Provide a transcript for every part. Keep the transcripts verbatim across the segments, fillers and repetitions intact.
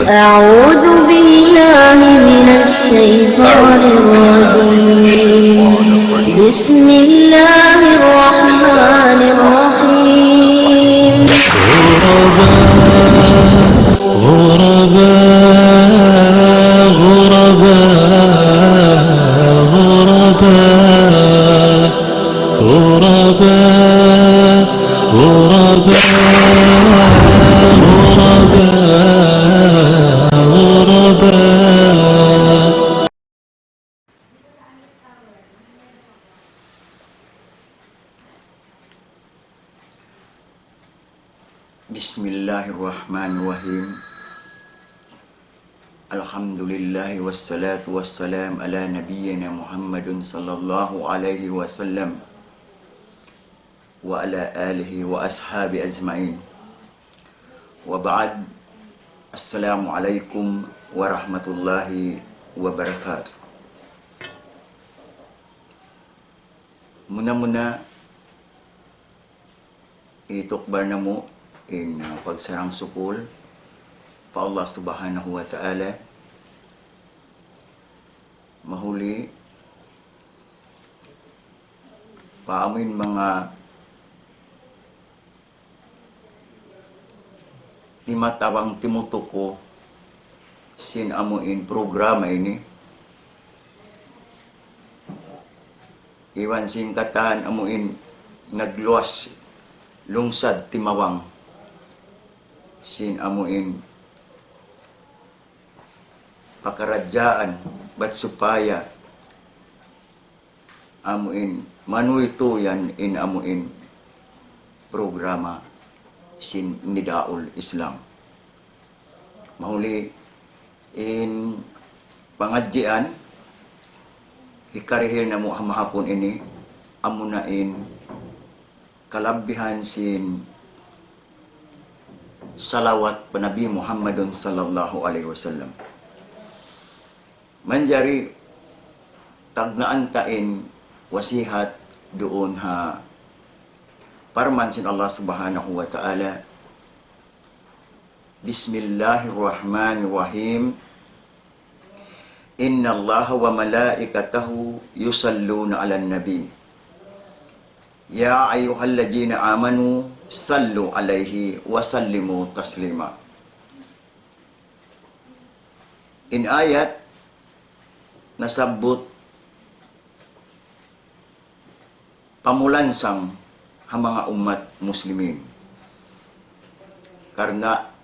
أعوذ بالله من الشيطان الرجيم. بسم الله الرحمن الرحيم. غرباء، غرباء، غرباء، غرباء. غرباء، غرباء، غرباء، غرباء. بسم الله الرحمن الرحيم. الحمد لله والصلاة والسلام على نبينا محمد صلى الله عليه وسلم وعلى آله وأصحابه أجمعين. وبعد، السلام عليكم ورحمة الله وبركاته. Muna-muna, itukbal namu' in, uh, pagsarang-sukul pa Allah Subhanahu wa Ta'ala. Mahuli pa amuin manga timatabang timutuku sin amuin programa ini. Iban sin katan amuin nagluwas lungsad timabang sin amuin pakaradjaan bat supaya amuin manuytuy yan in amuin programa sin Nidaul Islam. Mahuli in pangadjian hikarihil namu' ha mahapun ini, amuna in kalabbihan sin salawat pa Nabi Muhammadun sallallahu alayhi wasallam. Manjari tagnaan ta in wasihat duun ha parman sin Allah Subhanahu wa Ta'ala. بسم الله الرحمن الرحيم. إن الله وملائكته يصلون على النبي. يا أيها الذين آمنوا صلوا عليه وسلموا تسليما. In ayat nasabbut pamulansang ha manga ummat muslimin. Karna'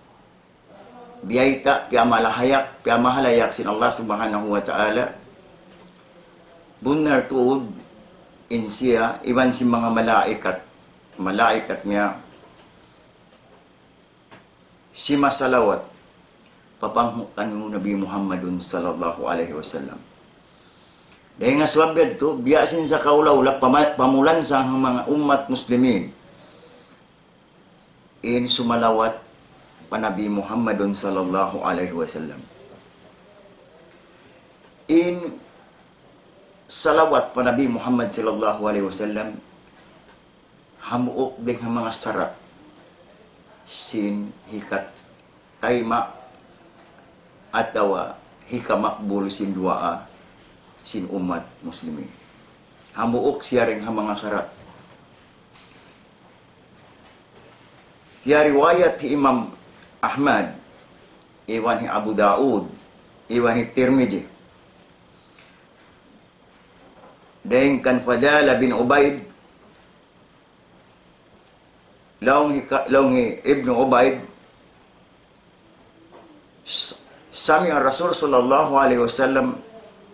biyayta', piyamalahayak, piyamahalayak sin Allah Subhanahu wa Ta'ala, bunnal tuud in siya iban sin manga malaikat, malaikat niya, simasalawat pa panghu' taniyu Nabi Muhammadun sallallahu alayhi wasallam. Dayn ha sabab yadtu, biya' sin sakaula-ula pama-, pamulansang ha manga ummat muslimin in sumalawat pa Nabi Muhammadun sallallahu alayhi wasallam. In salawat pa Nabi Muhammad sallallahu alayhi wasallam, hambuuk dayn ha manga sarat sin hikatayma' atawa hikamakbul sin duwaa sin ummat muslimin. Hambuuk siya dayn ha manga sarat. Kiyariwayat hi Imam Ahmad, iban hi Abu Daud, iban hi Tirmidhi. Dayn kan Fadala bin Ubayd, laung hi ka-, laung hi Ibnu Ubayd, s-, سمع الرسول صلى الله عليه وسلم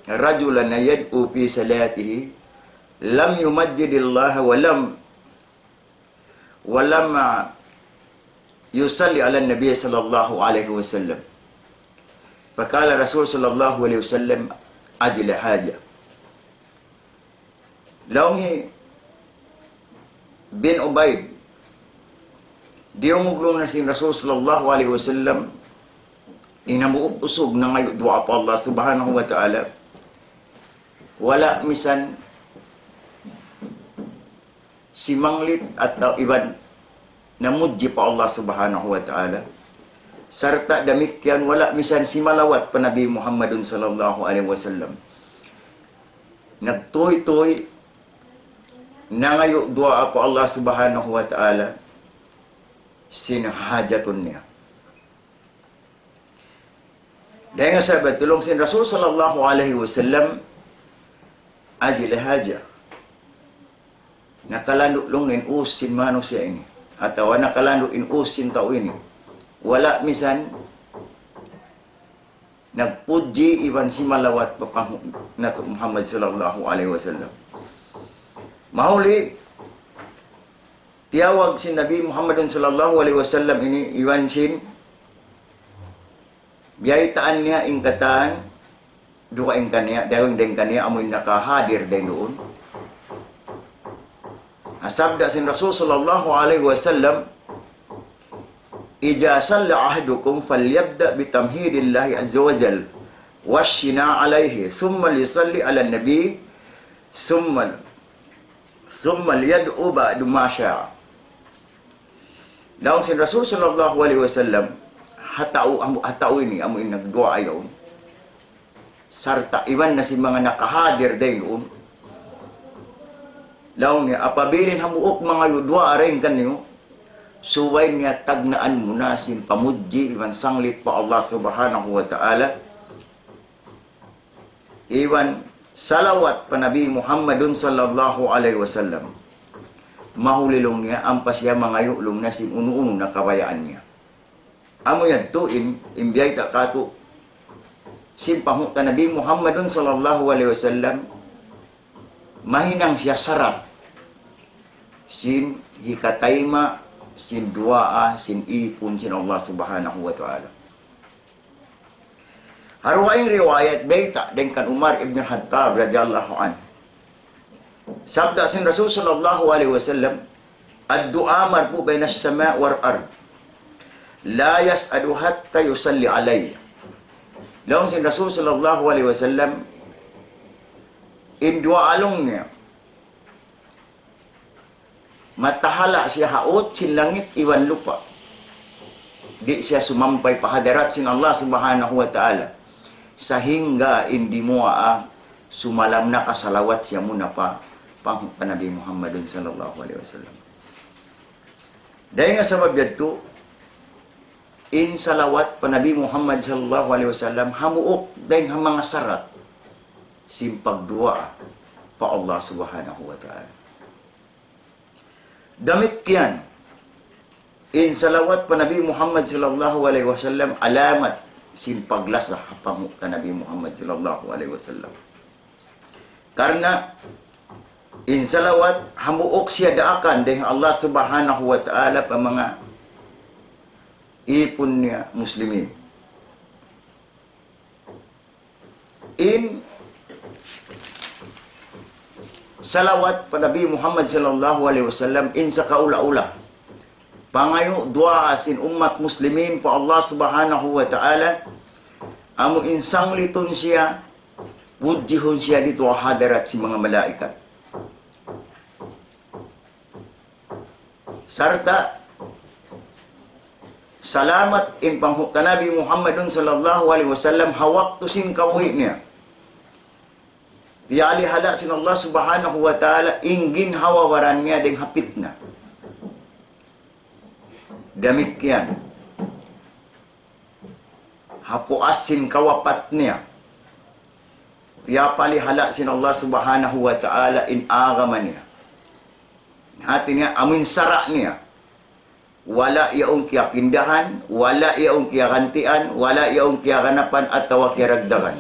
رجلا يدعو في صلاته لم يمجد الله ولم ولم يصل على النبي صلى الله عليه وسلم. فقال رسول صلى الله عليه وسلم: أجل هذا. Laung hi bin Ubayd, diyungug laung niya sin Rasul sallallahu alayhi wasallam, in hambuuk usug nangayu' duwaa pa Allah Subhanahu wa Ta'ala, wala' misan simanglit atawa iban namudji pa Allah Subhanahu wa Ta'ala. Sarta' damikkiyan wala' misan simalawat pa Nabi Muhammadun sallallahu alayhi wasallam. Nagtuytuy, nangayu' duwaa pa Allah Subhanahu wa Ta'ala sin hajatun niya. Dayn ha sabab laung sin Rasul sallallahu alayhi wasallam, ajil haja. Nakalandu' laung in us sin manusiya' ini. Atawa nakalandu' in us sin tau ini. Wala' misan nagpudji iban simalawat pa panghu' natu' Muhammad sallallahu alayhi wasallam. Mahuli, tiyawag sin Nabi Muhammadun sallallahu alayhi wasallam ini iban sin biyaytaan niya in katan, dugaing kaniya, dayng, dayng kaniya, amu in nakahadir dayng duun. Ha sabda sin Rasul sallallahu alayhi wasallam, إذا صلى أحدكم فليبدأ بتحميد الله عز وجل والثناء عليه ثم ليصل على النبي ثم ثم ليدع بعد ما شاء. Laung sin Rasul sallallahu alayhi wasallam, ha tau, amu, ha tau ini, amu in nagduwaa yaun. Sarta' iban na sin manga nakahadir dayng duun. Laung niya, apabila in hambuuk mangayu' duwaa dayng kaniyu, subay niya tagnaan mu na sin pamudji iban sanglit pa Allah Subhanahu wa Ta'ala. Iban salawat pa Nabi Muhammadun sallallahu alayhi wasallam. Mahuli laung niya, ampa siya mangayu' laung niya sin unu-unu na kabayaan niya. Amu yadtu in, in biyayta' katu', sin panghu' ta Nabi Muhammadun sallallahu alayhi wasallam, mahinang siya sarat, sin hikatayma', sin duwaa, sin ipun, sin Allah Subhanahu wa Ta'ala. Ha dugaing riwayat bayta' dayn kan Umar ibn Khattab radiyallahu anhu. Sabda sin Rasul sallallahu alayhi wasallam, الدعاء مرفوع بين السماء والأرض لا يصعد حتى يصلى علي. Laung sin Rasul sallallahu alayhi wasallam, in duwaa laung niya, matahala' siya ha ut sin langit iban lupa'. Di' siya sumampay pa hadarat sin Allah Subhanahu wa Ta'ala. Sahingga in dimuwaa sumalam nakasalawat siya muna pa panghu' ta Nabi Muhammadun sallallahu alayhi wasallam. Dayn ha sabab yadtu, in salawat pa Nabi Muhammad sallallahu alayhi wasallam, hambuuk dayn ha manga sarat sin pagduwaa pa Allah Subhanahu wa Ta'ala. Damikkiyan, in salawat pa Nabi Muhammad sallallahu alayhi wasallam alamat sin paglasa ha panghu' ta Nabi Muhammad sallallahu alayhi wasallam. Karna' in salawat hambuuk siya daakan dayn ha Allah Subhanahu wa Ta'ala pa manga ipun niya muslimin. In salawat pa Nabi Muhammad sallallahu alayhi wasallam, in sakaula-ula pangayu' duwaa sin ummat muslimin pa Allah Subhanahu wa Ta'ala, amu in sanglitun siya, pudjihun siya didtu ha hadarat sin manga malaikat. Sarta' salamat in panghu' ta Nabi Muhammadun sallallahu alayhi wasallam ha waktu sin kabuhi' niya. Piyalihala' sin Allah Subhanahu wa Ta'ala in ginhawa-baran niya dayn ha pitna. Damikkiyan ha puas sin kawapat niya, piyapalihala' sin Allah Subhanahu wa Ta'ala in agama niya. Hati niya, amu in sara' niya. Wala' yaun kiyapindahan, wala' yaun kiyagantian, wala' yaun kiyaganapan atawa kiyaragdagan.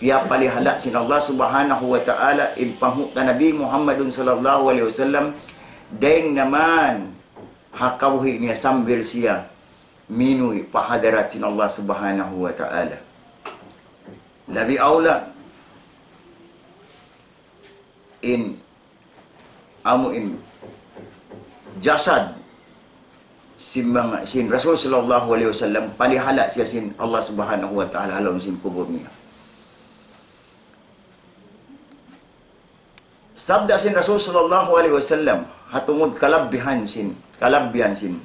Piyapalihala' sin Allah Subhanahu wa Ta'ala in panghu' ta Nabi Muhammadun sallallahu alayhi wasallam, dayn naman ha kabuhi' niya sambil siya minuwi' pa hadarat sin Allah Subhanahu wa Ta'ala. Labi awla in amu in jasad sin manga, sin Rasul sallallahu alayhi wasallam, palihala' siya sin Allah Subhanahu wa Ta'ala ha lawm sin kubul niya. Sabda sin Rasul sallallahu alayhi wasallam, ha tungud kalabbihan sin, kalabbihan sin,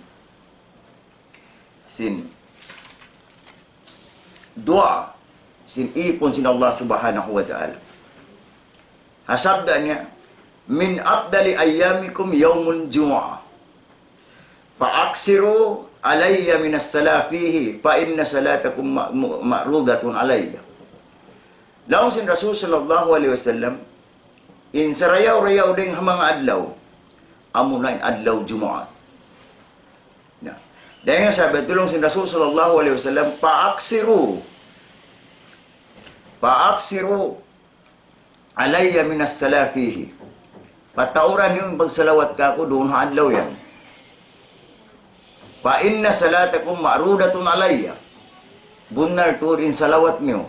sin duwaa sin īpun sin Allah Subhanahu wa Ta'ala. Ha sabda niya, "Min afdali ayyamikum yawmul jumu'ah. Fa aksiru alayya minas salah fihi, fa inna salatakum ma-, mu-, ma'rudatun alayya." Laung sin Rasul sallallahu alayhi wasallam, in sarayaw-rayaw dayn ha manga adlaw, amuna in adlaw Jumaat. Na, dayn ha sabab laung sin Rasul sallallahu alayhi wasallam, "Fa aksiru, fa aksiru alayya minas salah fihi." Patauran niyu in pagsalawat kāku' duun ha adlaw yan. "Fa inna salatakum ma'rudatun alayya." Bunnal tuud in salawat niyu,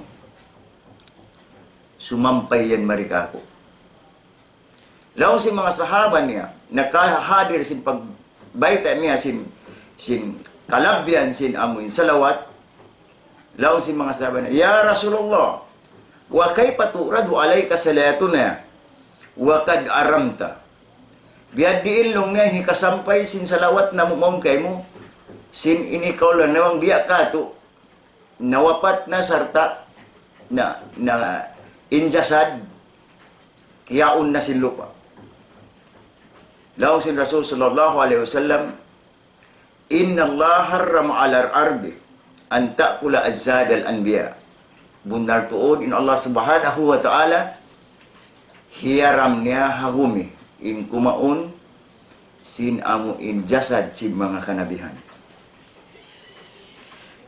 sumampay yan mari kāku'. Laung sin manga sahaba niya, nakahadir sin pagbayta' niya sin, sin kalabihan sin amu in salawat, laung sin manga sahaba niya, "Ya Rasulullah, wa kayfa tu'radu alayka salatuna wa qad aramta?" Biyadiin laung niya hikasampay sin salawat namu' mawn kaymu, sin ini kaw laung niya biya' katu', nawapat na sarta' na, na in jasad, kiyaun na sin lupa'. Laung sin Rasul sallallahu alayhi wasallam, "Inna Allah harrama alal ardi an ta'kula ajsadal anbiya." Bunnal tuud in Allah Subhanahu wa Ta'ala, hiyaram niya ha gumi in kumaun sin amu in jasad sin manga kanabihan.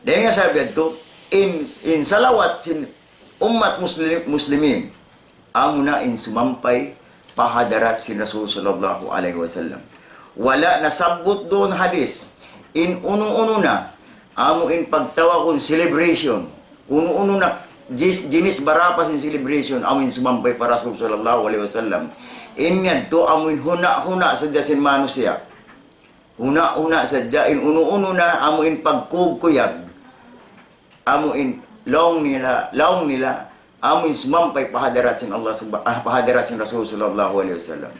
Dayn ha sabab yadtu, in, in salawat sin ummat muslim, muslimin, amuna in sumampay pa hadarat sin Rasul sallallahu alayhi wasallam. Wala' nasabbut duun hadis, in unu-unu na, amu in pagtawagun celebration, unu-unu na jis-, jinis barapa sin celebration, amu in sumampay pa Rasul sallallahu alayhi wasallam. In yadtu amu in huna'-huna' sadja sin manusiya'. Huna'-huna' sadja in unu-unu na amu in pagkukuyag. Amu in laung nila, laung nila, amu in sumampay pa hadarat sin Allah subha-, ah, pa hadarat sin Rasul sallallahu alayhi wasallam.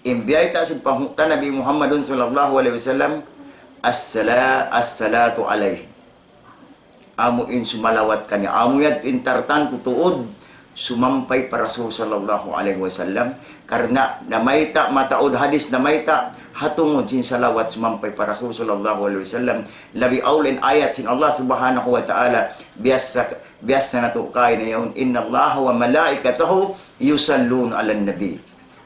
In biyayta' sin panghu' ta Nabi Muhammadun sallallahu alayhi wasallam, "As-sala-, as-salatu alayhi." Amu in sumalawat kaniya. Amu yadtu in tartantu tuud sumampay pa Rasul sallallahu alayhi wasallam. Karna' namayta', mataud hadis namayta', ha tungud sin salawat sumampay pa Rasul sallallahu alayhi wasallam. Labi awla in ayat sin Allah Subhanahu wa Ta'ala, biyasa, biyasa natu' kaina yaun, "Inna Allaha wa malaikatahu yusalluna alan nabi."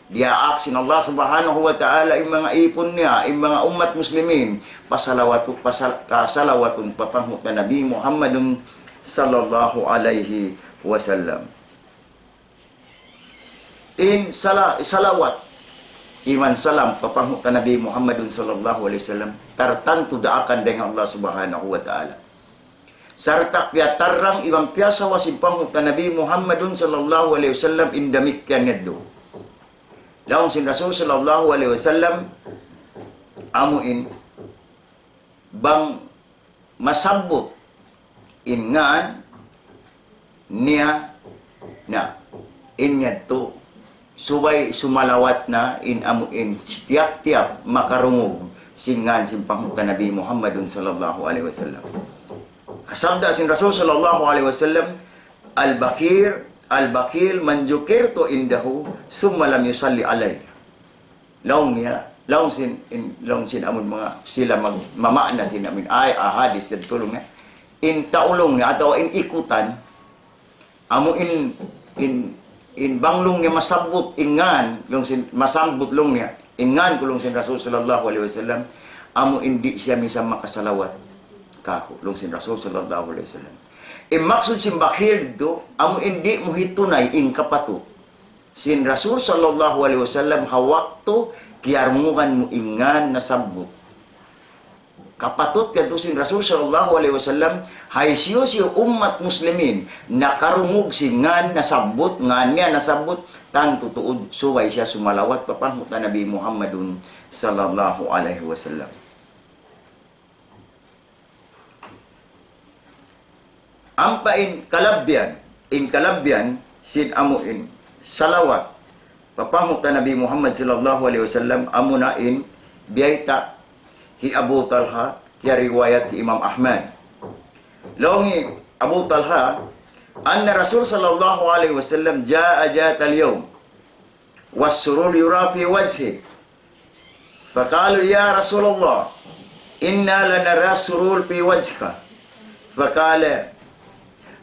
Diyaak sin Allah Subhanahu wa Ta'ala in manga īpun niya, in manga ummat muslimin, pasalawatu-, pasal-, pasalawatun pa panghu' ta Nabi Muhammadun sallallahu alayhi wasallam. In sala-, salawat iban salam pa panghu' ta Nabi Muhammadun sallallahu alayhi wasallam, tartantu daakan dayn ha Allah Subhanahu wa Ta'ala. Sarta' piyatarrang iban piyasawa sin panghu' ta Nabi Muhammadun sallallahu alayhi wasallam in damikkiyan yadtu. Laung sin Rasul sallallahu alayhi wasallam, amu in bang masabbut in ngan niya na in yadtu, subay sumalawat na in amu in tiyap-tiyap makarungug sin ngan sin panghu' ta Nabi Muhammadun sallallahu alayhi wasallam. Sabda sin Rasul sallallahu alayhi wasallam, "Al-bakhil, al-bakhil man dhukirtu indahu thumma lam yusalli alayya." Laung niya, laung sin, in, laung sin amun manga sila mag-, mamaana sin amun ay, ah, hadis yadtu laung niya. In tau laung niya, atawa in ikutan, amu in, in, in bang laung niya masabbut in ngan, laung sin, masabbut laung niya in ngan ku laung sin Rasul sallallahu alayhi wasallam, amu in di' siya minsan makasalawat kāku', laung sin Rasul sallallahu alayhi wasallam. In maksud sin bakhil didtu, amu in di' mu hitunay in kapatut sin Rasul sallallahu alayhi wasallam ha waktu kiyarungugan mu in ngan nasabbut. Kapatut yadtu sin Rasul sallallahu alayhi wasallam, ha hisiyu-siyu ummat muslimin nakarungug sin ngan nasabbut, ngan niya nasabbut, tantu tuud subay siya sumalawat pa panghu' ta Nabi Muhammadun sallallahu alayhi wasallam. Ampa in kalabihan, in kalabihan sin amu in salawat pa panghu' ta Nabi Muhammad sallallahu alayhi wasallam, amuna in biyayta' hi Abu Talha, kiyariwayat hi Imam Ahmad. Laung hi Abu Talha, أن رسول صلى الله عليه وسلم جاء ذات اليوم والسرور يرى في وجهه، فقالوا: يا رسول الله، إنا لنرى السرور في وجهك. فقال: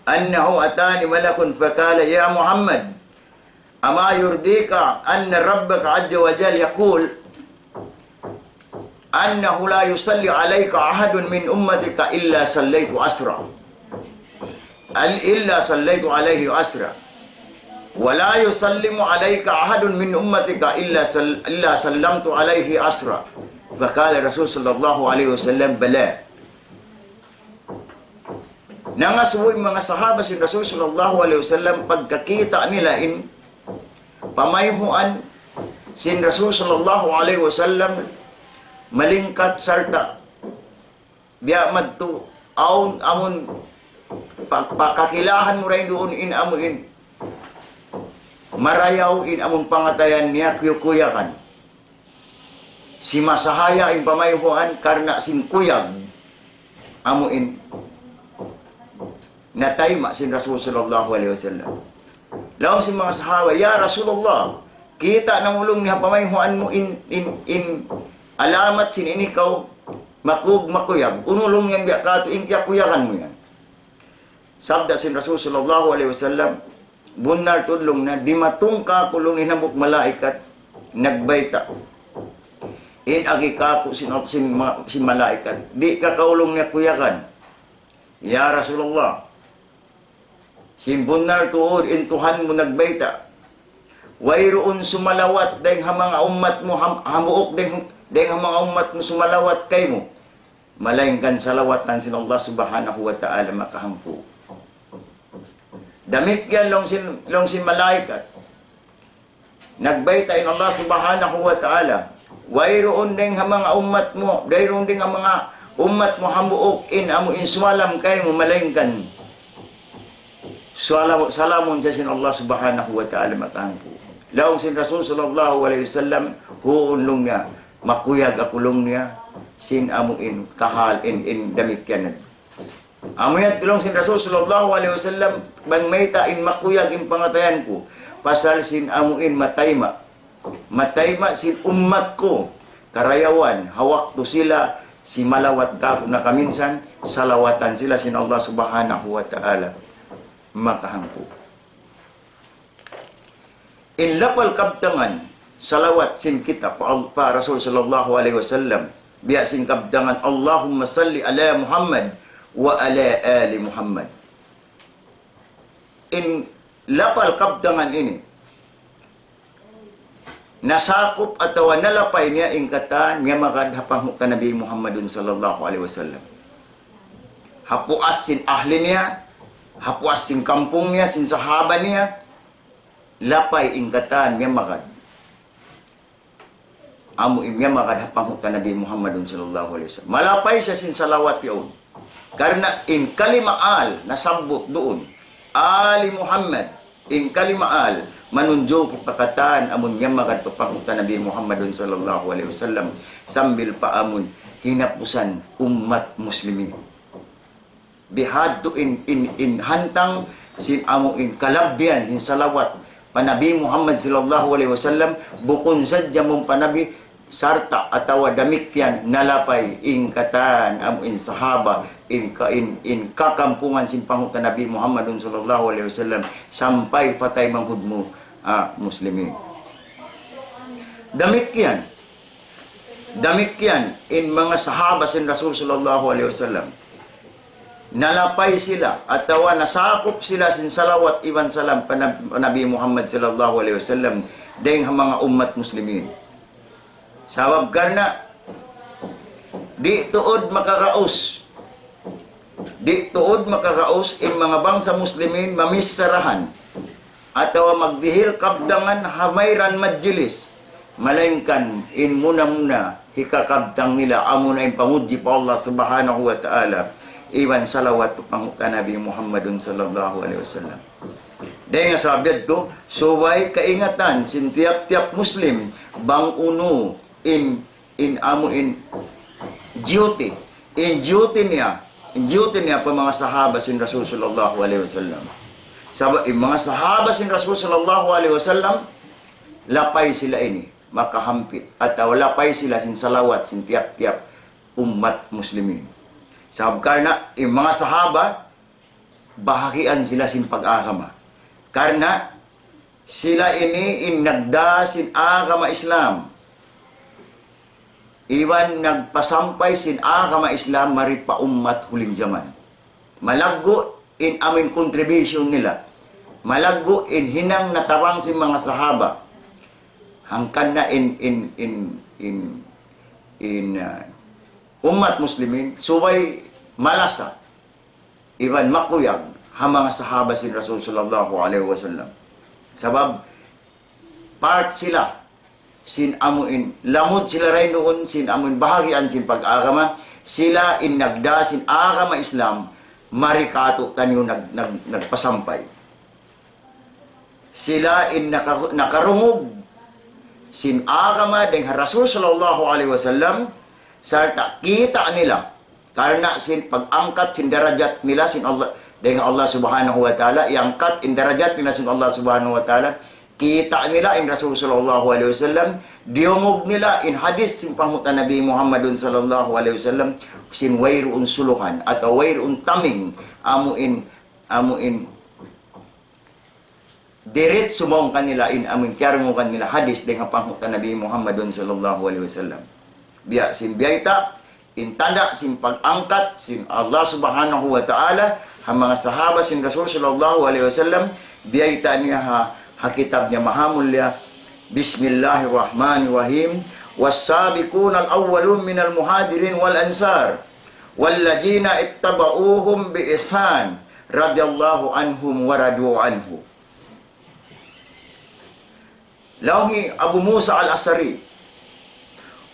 إنه أتاني ملك فقال: يا محمد، أما يرضيك أن ربك عز وجل يقول: إنه لا يصلي عليك أحد من أمتك إلا صليت عشرا، إلا صليت عليه عشرا، ولا يسلم عليك أحد من أمتك إلا سل-، إلا سلمت عليه عشرا. فقال الرسول صلى الله عليه وسلم: بلى. Nangasubu in manga sahaba sin Rasul sallallahu alayhi wasallam, pagkakita' nila in pamayhuan sin Rasul sallallahu alayhi wasallam, malingkat sarta' biya' madtu awn amun pa-, pakakilahan mu dayn duun in amu in marayaw in amun pangatayan niya, kuyakuyagan. Simasahaya in pamayhuan karna' sin kuyag amu in natayma' sin Rasul sallallahu alayhi wasallam. Laung sin manga sahaba, "Ya Rasulullah, kita' na laung niya ha pamayhuan mu in, in, in alamat sin ini kaw makug-, makuyag. Unu laung niya biya' katu' in kiyakuyagan mu yan?" Sabda sin Rasul sallallahu alayhi wasallam, "Bunnal tuud laung niya, dimatung kāku' laung niya hambuuk malaikat, nagbayta'. In agi kāku' sin, sin ma-, sin malaikat, di' ka kaw laung niya kuyagan. Ya Rasulullah, sin bunnal tuud in Tuhan mu nagbayta'. Wayruun sumalawat dayng ha manga ummat mu, ham-, hambuuk dayng, dayng ha manga ummat mu sumalawat kaymu. Malaingkan salawatan sin Allah Subhanahu wa Ta'ala makahangpu'." Damikkiyan laung sin, laung sin malaikat. Nagbayta' in Allah Subhanahu wa Ta'ala, "Wayruun dayng ha manga ummat mu, wayruun dayng ha manga ummat mu hambuuk in amu in sumalam kaymu malaingkan salam-, salamun siya sin Allah Subhanahu wa Ta'ala makahangpu'." Laung sin Rasul sallallahu alayhi wasallam, "Huun laung niya, makuyag aku laung niya sin amu in kahal in, in damikkiyan." Amu yan laung sin Rasul sallallahu alayhi wasallam, bang mayta' in makuyag in pangatayan ku, pasal sin amu in matayma', matayma' sin ummat ku, karayawan, ha waktu sila simalawat kāku' nakaminsan, salawatan sila sin Allah Subhanahu wa Ta'ala makahangpu'. In lapal kabtangan salawat sin kita pa Al-, pa Rasul sallallahu alayhi wasallam, biya' sin kabtangan, "Allahumma salli ala Muhammad wa ala ali Muhammad." In lapal kabtangan ini, nasakup atawa nalapay niya in katan miyamagad ha panghu' ta Nabi Muhammadun sallallahu alayhi wasallam. Ha puas sin ahli niya, ha puas sin kampung niya, sin sahaba niya, lapay in katan miyamagad. Amu in miyamagad ha panghu' ta Nabi Muhammadun sallallahu alayhi wasallam. Malapay siya sin salawat yaun. Karna' in kalima al nasabbut duun, Ali Muhammad, in kalima al manunjuk pa katan amun miyamagad pa panghu' ta Nabi Muhammadun sallallahu alayhi wasallam, sambil pa amun hinapusan ummat muslimin. Bihadtu in, in, in hantang sin amu in kalabbihan sin salawat pa Nabi Muhammad sallallahu alayhi wasallam, bukun sadja amun pa Nabi sarta' atawa damikkiyan nalapay in katan amu in sahaba, in ka-, in, in kakampungan sin panghu' ta Nabi Muhammadun sallallahu alayhi wasallam, sampay pa taymanghud mu, ah, muslimin. Damikkiyan, damikkiyan in manga sahaba sin Rasul sallallahu alayhi wasallam. Nalapay sila atawa nasakup sila sin salawat iban salam pa Nab-, Nabi Muhammad sallallahu alayhi wasallam dayng ha manga ummat muslimin. Sabab karna' di' tuud makaraus, di' tuud makaraus in manga bangsa muslimin mamissarahan atawa magdihil kabtangan ha mayran majlis, malaingkan in muna-muna hikakabtang nila amuna in pamudji pa Allah Subhanahu wa Ta'ala iban salawat pa panghu' ta Nabi Muhammadun sallallahu alayhi wasallam. Dayng ha sabab yadtu, subay kaingatan sin tiyap-tiyap Muslim bang unu in, in amu in duty, in duty niya in duty niya pa manga sahaba sin Rasul sallallahu alayhi wasallam. Sabab in manga sahaba sin Rasul sallallahu alayhi wasallam, lapay sila ini makahampit, atawa lapay sila sin salawat sin tiyap-tiyap ummat muslimin. Sabab karna' in manga sahaba, bahagian sila sin pag-agama. Karna' sila ini in nagdā sin agama Islam. Iban nagpasampay sin agama Islam mari pa ummat huling jaman. Malaggu' in amuin contribution nila. Malaggu' in hinang natabang sin manga sahaba. Hangkan na in, in, in, in, in, uh, ummat muslimin, subay malasa iban makuyag ha manga sahaba sin Rasul sallallahu alayhi wasallam. Sabab, part sila sin amuin, lamud sila dayn duun sin amuin bahagian sin pag-agama, sila in nagdā sin agama Islam, mari kātu'niyu nag-, nag-, nagpasampay. Sila in naka-, nakarungug sin agama dayn ha Rasul sallallahu alayhi wasallam, sarta' kita' nila, karna' sin pag-angkat sin darajat nila sin Allah, dayn ha Allah subhanahu wa ta'ala, iyangkat in darajat nila sin Allah subhanahu wa ta'ala, kita' nila in Rasul sallallahu alayhi wasallam, diyungug nila in hadith sin panghu' ta Nabi Muhammadun sallallahu alayhi wasallam, sin wayruun suluhan, atawa wayruun taming, amuin, amuin, diritsu mawn kanila in amuin kiyarungugan nila hadith dayn ha panghu' ta Nabi Muhammadun sallallahu alayhi wasallam. Biya' sin biyayta', in tanda' sin pag-angkat sin Allah subhanahu wa ta'ala, ha manga sahaba sin Rasul sallallahu alayhi wasallam, biyayta' niya ha, ha kitab niya mahamulliya, بسم الله الرحمن الرحيم. والسابقون الأولون من المهاجرين والأنصار والذين اتبعوهم بإحسان رضي الله عنهم ورضوا عنه. Laung hi Abu Musa al-Ash'ari,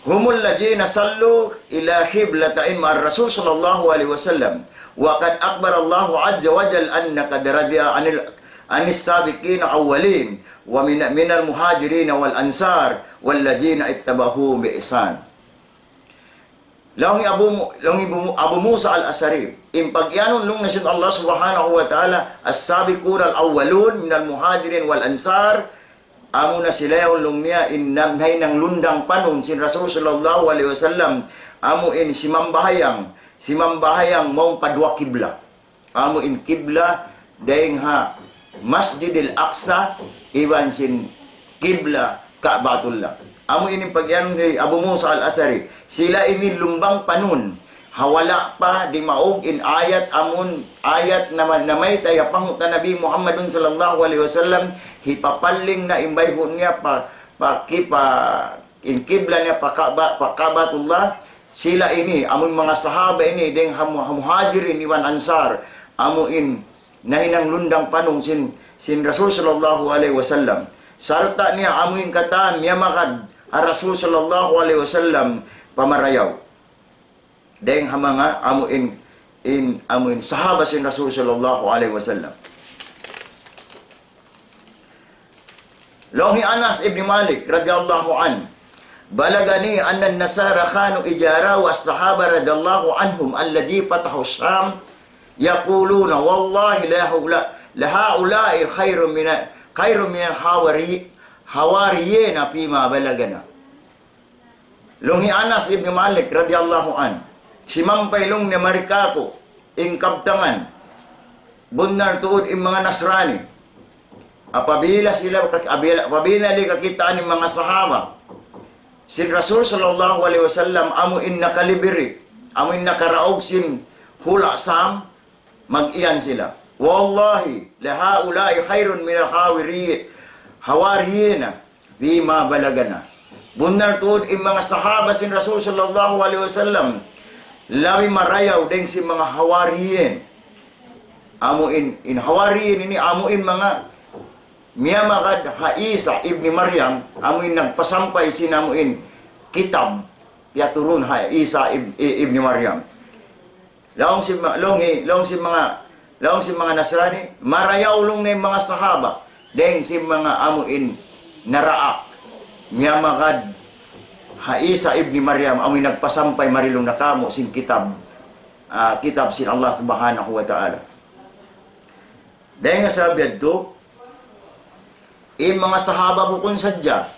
هم الذين صلوا إلى قبلتين مع الرسول صلى الله عليه وسلم، وقد أخبر الله عز وجل أن قد رضي عن ال-، عن السابقين الأولين ومن، من المهاجرين والأنصار والذين اتبعوهم بإحسان. Laung hi Abu Mu-, laung hi Abu Mu-, Abu Musa al-Ash'ari, in pag-iyanun laung niya sin Allah subhanahu wa ta'ala, السابقون الأولون من المهاجرين والأنصار, amuna sila yaun laung niya in na-, nahinang lundang panun sin Rasul sallallahu alayhi wasallam, amu in simambahayang, simambahayang mawn pa duwa kibla. Amu in kibla dayn ha Masjidil Aqsa iban sin kibla Ka'batullah. Amu ini in pag-iyanun hi Abu Musa al-Ash'ari. Sila ini lumbang panun. Ha wala' pa dimaug in ayat amun ayat na ma-, namayta' ha panghu' ta Nabi Muhammadun sallallahu alayhi wasallam, hipapaling na in bayhu' niya pa, pa ki-, pa in kibla niya pa Ka'ba-, pa Ka'batullah, sila ini, amu in manga sahaba ini, dayn ha mu-, ha Muhajirin iban Ansar, amu in nahinang lundang panun sin, sin Rasul sallallahu alayhi wasallam. Sarta' niya amu in katan miyamagad ha Rasul sallallahu alayhi wasallam pa marayaw. Dayn ha manga amu in, in amu in sahaba sin Rasul sallallahu alayhi wasallam. Laung hi Anas ibn Malik radiyallahu anhu, بلغني أن النصارى خانوا إجارة الصحابة رضي الله عنهم الذين فتحوا الشام يقولون والله لهؤلاء، لهؤلاء خير من، خير من الحواري-، حواريين فيما بلغنا. Laung hi Anas ibn Malik radiyallahu anhu, simampay laung niya mari kāku' in kabtangan, bunnal tuud in manga Nasrani. Apabila sila, apabila, apabila nila kakitaan in manga sahaba sin Rasul sallallahu alayhi wasallam, amu in nakalibiri, amu in nakaraug sin hula' Sam, mag-iyan sila, والله لهؤلاء خير من الحواري-، حواريين فيما بلغنا. Bunnal tuud in manga sahaba sin Rasul sallallahu alayhi wasallam, labi marayaw dayn sin manga Hawariyin. Amu in, in Hawariyin ini amu in manga miyamagad ha Isa ibn Maryam, amu in nagpasampay sin amu in kitab, piyaturun ha Isa ib-, i-, ibn Maryam. Laung sin ma-, laung hi-, laung sin manga, laung sin manga Nasrani, marayaw laung niya in manga sahaba, dayn sin manga amu in naraak, miyamagad ha Isa ibn Maryam, amu in nagpasampay mari laung niya kāmu' sin kitab. ah, kitab sin Allah Subhanahu wa Ta'ala. Dayn ha sabab yadtu, in manga sahaba bukun sadja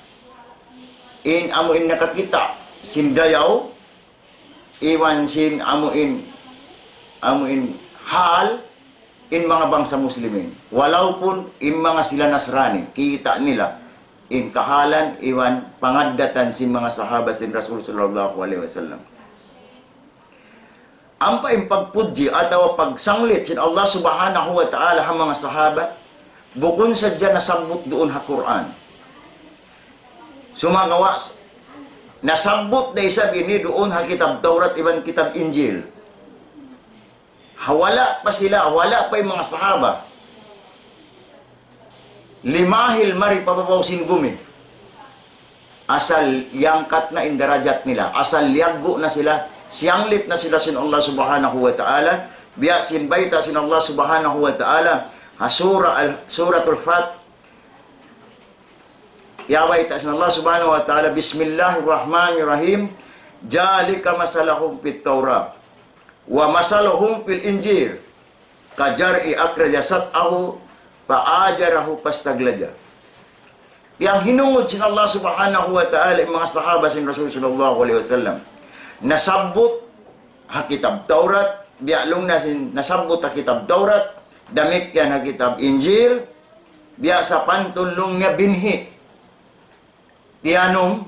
in amu in nakakita' sin dayaw, iban sin amu in, amu in hal in manga bangsa Muslimin. Walaupun in manga sila Nasrani, kita' nila in kahalan iban pangaddatan sin manga sahaba sin Rasul sallallahu alayhi wasallam. Ampa in pagpudji atawa pagsanglit sin Allah Subhanahu wa Ta'ala ha manga sahaba, bukun sadja nasabbut duun ha Qur'an. Sumagawa', nasabbut da isab ini duun ha kitab Tawrat iban kitab Injil. Ha wala' pa sila, ha wala' pa in manga sahaba limahil mari pa babaw sin bumi. Asal iyangkat na in darajat nila. Asal liyaggu' na sila, siyanglit na sila sin Allah Subhanahu wa Ta'ala. Biya' sin bayta' sin Allah Subhanahu wa Ta'ala ha Surah Al-, Suratul Fat. Iyabayta' sin Allah Subhanahu wa Ta'ala, بسم الله الرحمن الرحيم. ذلك مثلهم في التوراة ومثلهم في الإنجيل كزرع أخرج شطأه فآزره فاستغلظ. Piyanghinungud sin Allah Subhanahu wa Ta'ala in manga sahaba sin Rasul sallallahu alayhi wasallam. Nasabbut ha kitab Tawrat, biya' laung niya sin nasabbut ha kitab Tawrat, damikkiyan ha kitab Injil, biya' sapantun laung niya binhi'. Tiyanum,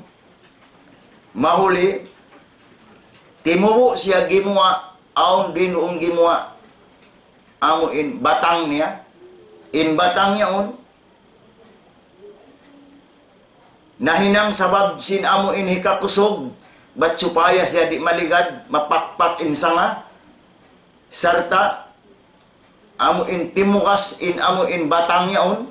mahuli, timubu' siya gimuwa', awn duun gimuwa', amu in batang niya, in batang niya yaun, nahinang sabab sin amu in hikakusug, bat supaya siya di' maligad, mapakpak in sanga, sarta' amu in timugas in amu in batang yaun,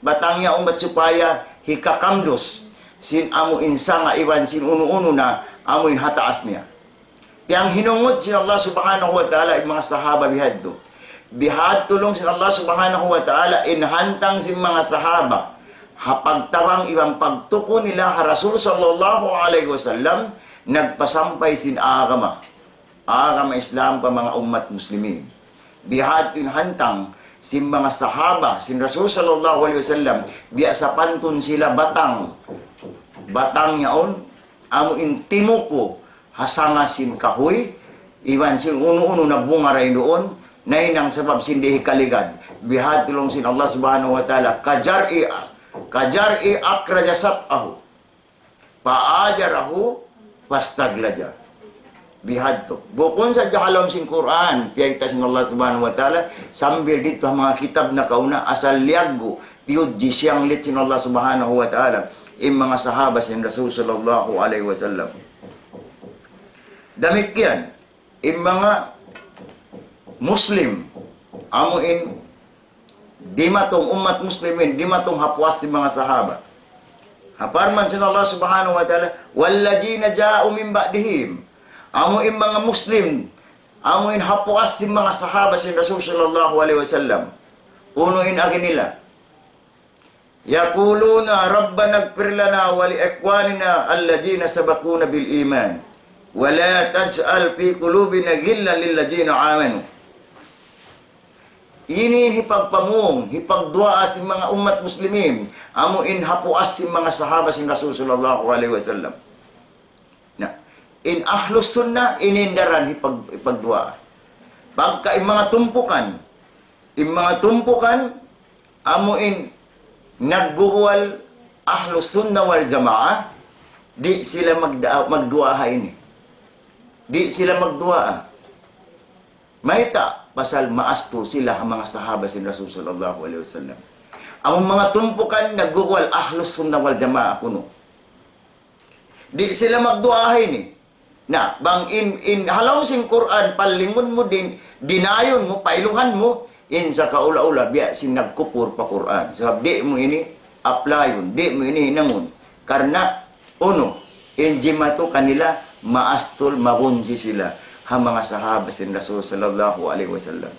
batang yaun bat supaya hikakamdus sin amu in sanga iban sin unu-unu na amu in ha taas niya. Piyanghinungud sin Allah Subhanahu wa Ta'ala in manga sahaba bihadtu. Bihadtu laung sin Allah Subhanahu wa Ta'ala in hantang sin manga sahaba ha pagtabang iban pagtuku nila ha Rasul sallallahu alayhi wasallam, nagpasampay sin agama, agama Islam pa manga ummat Muslimin. Bihadtu in hantang sin manga sahaba sin Rasul sallallahu alayhi wasallam, biya' sapantun sila batang. Batang yaun, amu in timuku ha sanga sin kahuy, iban sin unu-unu na bunga dayn duun, nahinang sabab sin di' hikaligad. Bihadtu laung sin Allah Subhanahu wa Ta'ala, كزرع، كزرع أخرج شطأه فآزره فاستغلظ. Bihadtu. Bukun sadja ha lawm sin Qur'an, piyayta' sin Allah Subhanahu wa Ta'ala, sambil didtu ha manga kitab nakauna, asal liyaggu', piyudji, siyanglit sin Allah Subhanahu wa Ta'ala in manga sahaba sin Rasul sallallahu alayhi wasallam. Damikkiyan, in manga Muslim, amu in dimatung ummat Muslimin, dimatung ha puas sin manga sahaba. Ha parman sin Allah Subhanahu wa Ta'ala, والذين جاءوا من بعدهم. Amu in manga Muslim, amu in ha puas sin manga sahaba sin Rasul sallallahu alayhi wasallam. Unu in agi nila? يقولون ربنا اغفر لنا ولإخواننا الذين سبقونا بالإيمان ولا تجعل في قلوبنا غلا للذين آمنوا. Ini in hipagpamung, hipagduwaa sin manga ummat Muslimin, amu in ha puas sin manga sahaba sin Rasul sallallahu alayhi wasallam. Na, in Ahlus Sunnah, ini in daran hipag-, hipagduwaa. Pagka in manga tumpukan, in manga tumpukan, amu in nagguguwal Ahlus Sunnah wal Jamaah, di' sila magda-, magduwaa ha ini. Di' sila magduwaa. Mayta'? Pasal maastul sila ha manga sahaba sin Rasul sallallahu alayhi wasallam. Amu manga tumpukan nagguguwal Ahlus Sunnah wal Jamaah kunu'. Di' sila magduwaa ha ini. Na, bang in, in ha lawm sin Qur'an, palingun mu din, dinayun mu, pailuhan mu, in sa kaula-ula, biya' sin nagkupur pa Qur'an. Sabab di' mu ini applyun, di' mu ini hinangun. Karna', unu, in jimatu kanila, maastul, magunji sila, ha manga sahaba sin Rasul sallallahu alayhi wasallam.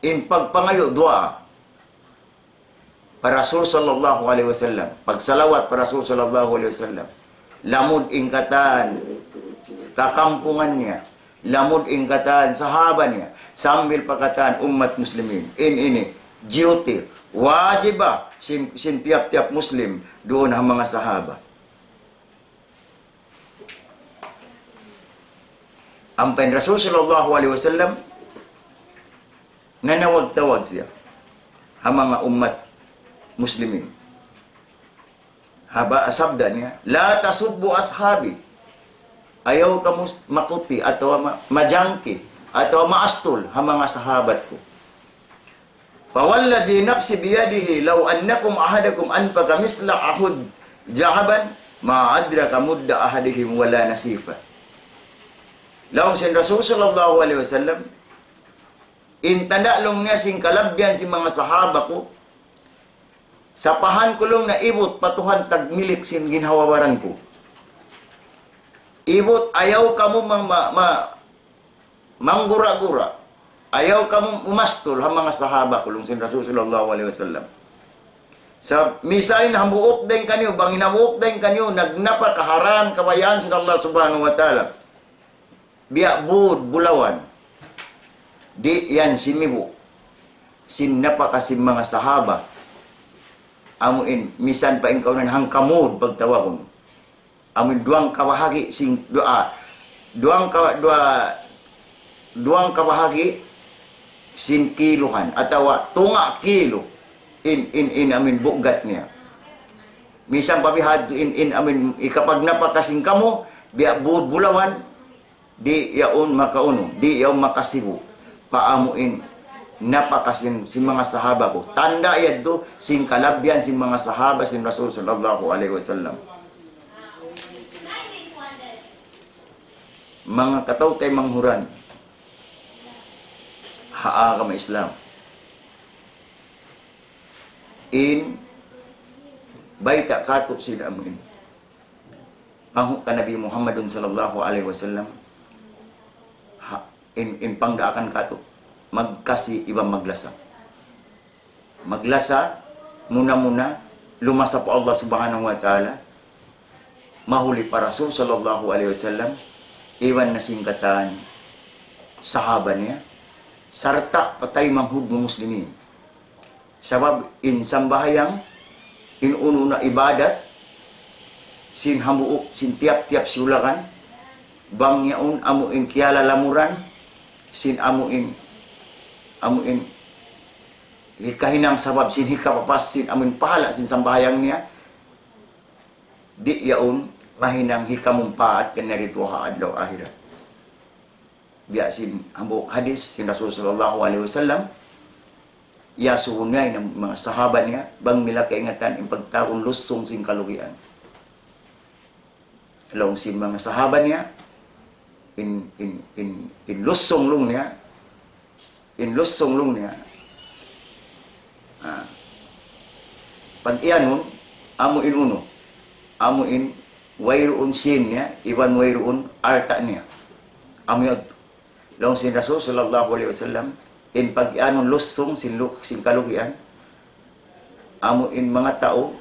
In pagpangayu' duwaa pa Rasul sallallahu alayhi wasallam, pagsalawat pa Rasul sallallahu alayhi wasallam, lamud in katan kakampungan niya, lamud in katan sahaba niya, sambil pa katan ummat muslimin. In ini, duty, wajib ba, sin, sin tiyap-tiyap muslim, duun ha manga sahaba. Ampa in Rasul sallallahu alayhi wasallam, nanawag-tawag siya ha manga ummat muslimin. Haba, sabda niya, "La tasubbu ashabi." Ayaw kamu makuti atawa ma-, majangki atawa maastul ha manga sahabat ku. "Fa walladhi nafsi biyadihi law annakum ahadakum anfaqa misla Uhud zahaban ma adraka mudda ahadihim wala nasifa." Laung sin Rasul sallallahu alayhi wasallam, "In tanda' laung niya sin kalabbihan sin manga sahaba ku, sapahan ku laung niya ibut pa Tuhan tagmilik sin ginhawa-baran ku. Ibut, ayaw kamu mang-, ma-, ma-, manggura-gura. Ayaw kamu umastul ha manga sahaba ku," laung sin Rasul sallallahu alayhi wasallam. Sa' misalin hambuuk dayn kaniyu, bang in hambuuk dayn kaniyu, nagnapaka ha dān kabayaan sin Allah subhanahu wa ta'ala. Biya' būd bulawan. Di' yan simibu' sin napaka sin manga sahaba. Amu in, misan pa in kaw na hangkamud pagtawagun. Amu in duwang kabahagi' sin duwa, duwang ka-, duwa, duwang kabahagi' sin kiluhan, atawa tunga' kilu in, in, in amu in bugat niya. Misan pa bihadtu in, in amu in hikapagnapaka sin kamu, biya' būd bulawan, di' yaun makaunu, di' yaun makasibu' pa amu in napaka sin, sin manga sahaba ku. Tanda' yadtu sin kalabbihan sin manga sahaba sin Rasul sallallahu alayhi wasallam. Manga kataw-taymanghuran ha agama Islam. In bayta' kātu' sin amu in panghu' kan Nabi Muhammadun sallallahu alayhi wasallam, ha, in, in pangdaakan kātu', magkasi iban maglasa. Maglasa, muna-muna, lumasa pa Allah subhanahu wa ta'ala, mahuli pa Rasul sallallahu alayhi wasallam, iban na sin katan sahaba niya, sarta' pa taymanghud mu muslimin. Sabab in sambahayang, in unu na ibadat, sin hambuuk, sin tiyap-tiyap siyulakan, bang yaun amu in kiyalalamuran, sin amu in, amu in hikahinang sabab sin hikapapas sin amu in pahala' sin sambahayang niya, di' yaun mahinang hikamumpaat kaniya didtu ha adlaw akhirat. Biya' sin hambuuk hadis sin Rasul sallallahu alayhi wasallam, iyasubu niya in manga sahaba niya, bang nila kaingatan in pagtawagun lusung sin kalugian. Laung sin manga sahaba niya, in, in, in, in lusung laung niya, in lusung laung niya. Ah. Pag-iyanun, amu in unu, amu in wayruun sīn niya, iban wayruun alta' niya. Amu yadtu. Laung sin Rasul sallallahu alayhi wasallam, in pag-iyanun lusung sin lu-, sin kalugian, amu in manga tau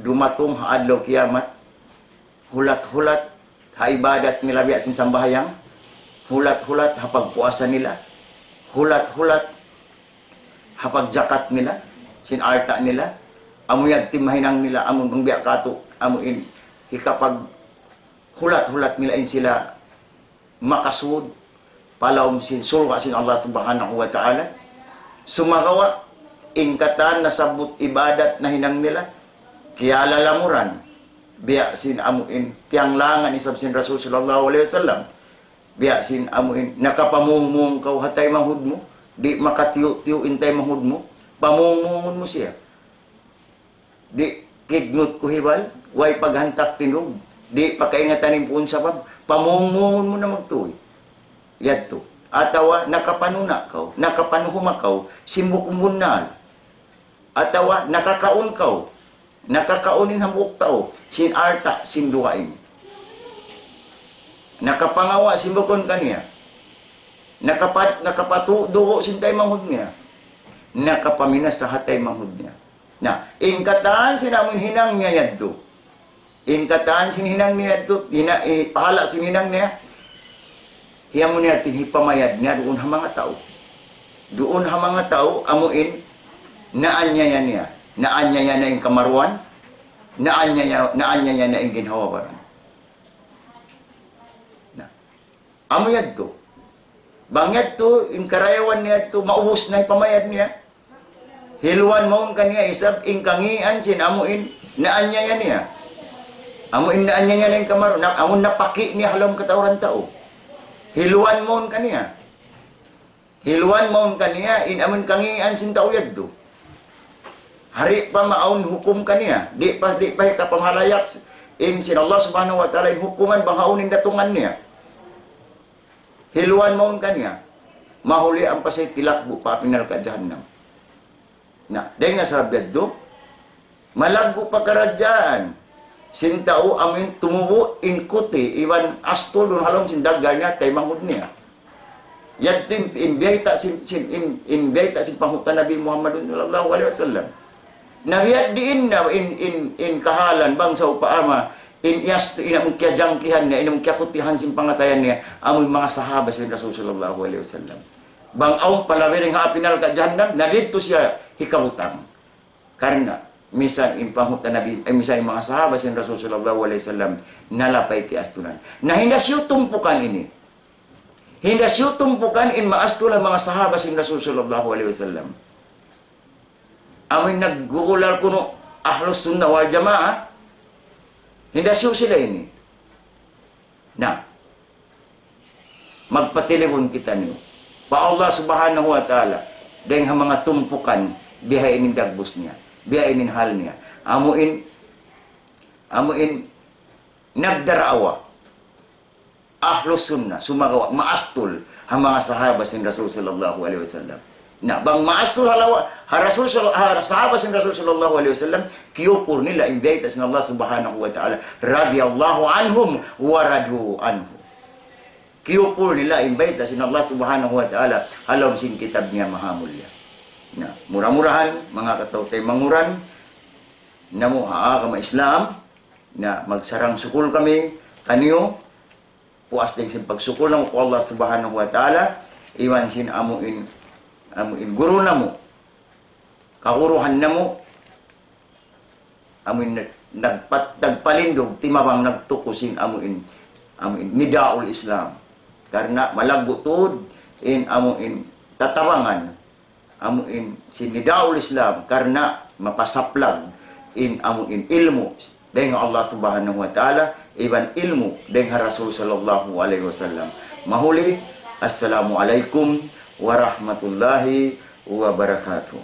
dumatung ha adlaw kiyamat, hulat-hulat ha ibadat nila biya' sin sambahayang, hulat-hulat ha pagpuasa nila, hulat-hulat ha pagjakat nila, sin alta' nila, amu yadtu in mahinang nila, amu bang biya' kātu', amu in hikapaghulat-hulat nila in sila makasud pa lawm sin surga' sin Allah Subhanahu wa Ta'ala. Sumagawa', in katan nasabbut ibadat nahinang nila, kiyalalamuran, biya' sin amu in piyanglangan isab sin Rasul sallallahu alayhi wasallam, biya' sin amu in nakapamungmung kaw ha taymanghud mu, di' makatiyu'-tiyu' in taymanghud mu, pamungmungun mu siya. Di' kignut kuhibal, way paghantak tindug, di' pakaingatan in puun sabab, pamungmungun mu na magtuy. Yadtu. Atawa nakapanuna' kaw, nakapanuhuma kaw, sin bukun bunnal. Atawa nakakaun kaw, nakakaun in hambuuk tau, sin alta', sin dugaing. Nakapangawa' sin bukun kaniya. Nakapa-, nakapatudugu' sin taymanghud niya. Nakapaminasa ha taymanghud niya. Na, in katan sin amu in hinang niya yadtu. In katan sin hinang niya yadtu, hina-, eh, pahala' sin hinang niya, Hiyamu niya tin hipamayad niya duun ha manga tau. Duun ha manga tau, amu in naanyaya niya. Naanyaya niya in kamaruan, naanyaya, naanyaya niya in ginhawa-baran. Na. Amu yadtu. Bang yadtu, in karayawan niya yadtu, maubus na hipamayad niya. Hiluan mawn kaniya isab in kangīan sin amu in naanyaya niya. Amu in naanyaya niya in kamaruan, na, amu in napaki' niya ha lawm katauran tau. Hiluan mawn kaniya. Hiluan mawn kaniya in amu in kangīan sin tau yadtu. Di' pa maawn hukum kaniya. Di' pa, di' pa hikapamahalayak in sin Allah Subhanahu wa Ta'ala in hukuman bang hawnu in datungan niya. Hiluan mawn kaniya. Mahuli ampa siya tilaggu' pa api narka' jahannam. Na, dayn ha sabab yadtu, malaggu' pakaradjaan sin tau amu in tumubu' in kuti iban astul duun ha lawm sin daggal niya, taymanghud niya. Yadtu in, in biyayta' sin, sin, in, in biyayta' sin panghu' ta Nabi Muhammadun sallallahu alayhi wasallam. Na biya' diin na in, in, in kahalan bang sawpama, in iyastu, in amu in kiyajangkihan niya, in amu in kiyakutihan sin pangatayan niya, amu in manga sahaba sin Rasul sallallahu alayhi wasallam. Bang awn palabi dayn ha api narka' jahannam, na didtu siya hikabutang. Karna', misan in panghu' ta Nabi, eh, misan in manga sahaba sin Rasul sallallahu alayhi wasallam, nalapay kiyaastunan. Na hinda siyu tumpukan ini. Hinda siyu tumpukan in maastul ha manga sahaba sin Rasul sallallahu alayhi wasallam. Amu in naggugulal kunu' Ahlus Sunnah wal Jamaah, hinda siyu sila ini. Na, magpatilibun kitaniyu pa Allah Subhanahu wa Ta'ala, dayn ha manga tumpukan, biya' ini in dagbus niya, biya' ini in hal niya. Amu in, amu in nagdarawa. Ahlus Sunnah, sumagawa', maastul ha manga sahaba sin Rasul sallallahu alayhi wasallam. Na, bang maastul ha lawa-, ha Rasul sal-, ha sahaba sin Rasul sallallahu alayhi wasallam, kiyupur nila in biyayta' sin Allah Subhanahu wa Ta'ala, radiyallahu anhum wa radu anhu. Kiyupur nila in biyayta' sin Allah Subhanahu wa Ta'ala, ha lawm sin kitab niya mahamulliya. Na, mura-murahan, manga kataw-taymanghuran namu' ha agama Islam, na magsarang-sukul kami kaniyu, puas dayn sin pagsukul namu' pa Allah Subhanahu wa Ta'ala, iban sin amu in, amu in guru namu', kaguruhan namu', amu in nag-, nagpat-, nagpalindug, timabang nagtuku sin amu in, amu in nidaul Islam. Karna' malaggu' tuud in amu in tatabangan amu in sin nidaul Islam, karna' mapasaplag in amu in ilmu' dayn ha Allah Subhanahu wa Ta'ala, iban ilmu' dayn ha Rasul sallallahu alayhi wasallam. Mahuli, Assalamu alaykum warahmatullahi wabarakatuh.